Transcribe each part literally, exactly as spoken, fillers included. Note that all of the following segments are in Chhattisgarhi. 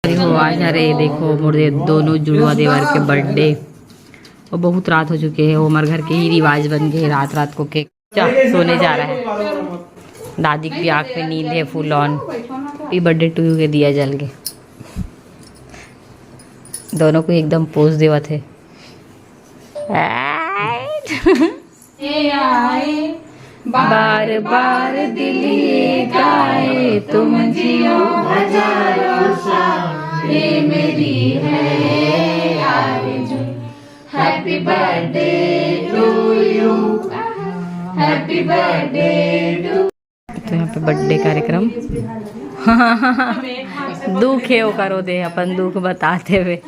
देखो, आज हरे, देखो, मोर दे दोनों जुड़वा देवर के बर्थडे। वो बहुत रात हो चुके हैं, वो हमारे घर के ही रिवाज बन गए, रात रात को केक। जा, सोने जा रहा है। दादी की भी आँख में नींद है, फुल on. Happy birthday to you के दिया जल के। दोनों को एकदम पोज देवत है। बार बार दिल ये गाए, तुम जियो हजारों साल, ये मेरी है आरज़ू। Happy birthday to you, happy birthday to। तो यहाँ पे बर्थडे कार्यक्रम। दुख है ओकर, ओ दे अपन दुख बताते हुए।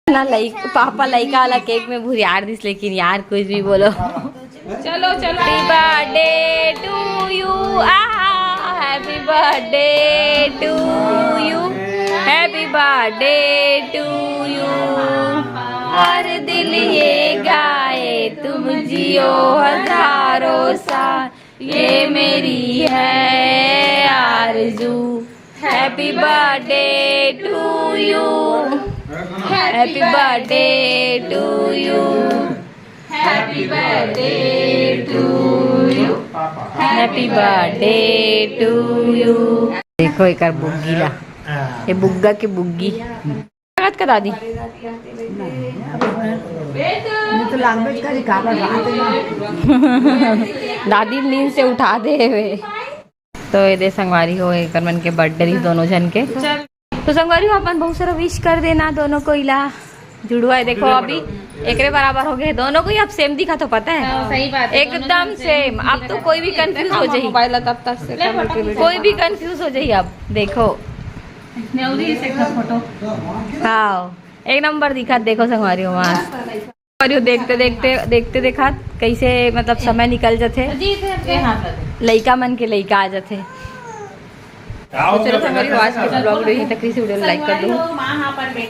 ना लइक-, पापा लइका वाला केक में भुरियार दिस, लेकिन यार कुछ भी बोलो। चलो, चलो। Happy birthday to you, आहा, happy birthday to you, happy birthday to you। हर दिल ये गाए, तुम जियो हजारों साल, ये मेरी है आरज़ू। Happy birthday to you, happy birthday to you, happy birthday to you, happy birthday to you। देखो एकर बुग्गी ला, ये बुग्गा के बुग्गी। का दादी? नहीं तो लैंग्वेज का रिकावट बात है ना। दादी नींद से उठा दे हुए। तो ये दे संगवारी हो, एकर मन के बर्थडे रहिस दोनों झन के। तो संगवारी हो, अपन बहुत सारा विश कर देना दोनों को इला। जुड़वा है, देखो अभी एकरे बराबर हो गए दोनों को ही। अब सेम दिखा तो पता है। हाँ, सही बात है, एकदम सेम। अब तो कोई भी कंफ्यूज हो जाए, मोबाइल तब तक से। कोई भी कंफ्यूज हो जाए। अब देखो, फोटो। हाँ, एक नंबर दिखा। देखो संगवारी हो, मस्त। और यो देखते देखते, देखते देखत कैसे, मतलब, समय निकल जथे। लइका मन के लइका आ जथे। तो चलो संगवारी हो, आज के ब्लॉग वीडियो यहीं तक रही, वीडियो लाइक कर दो।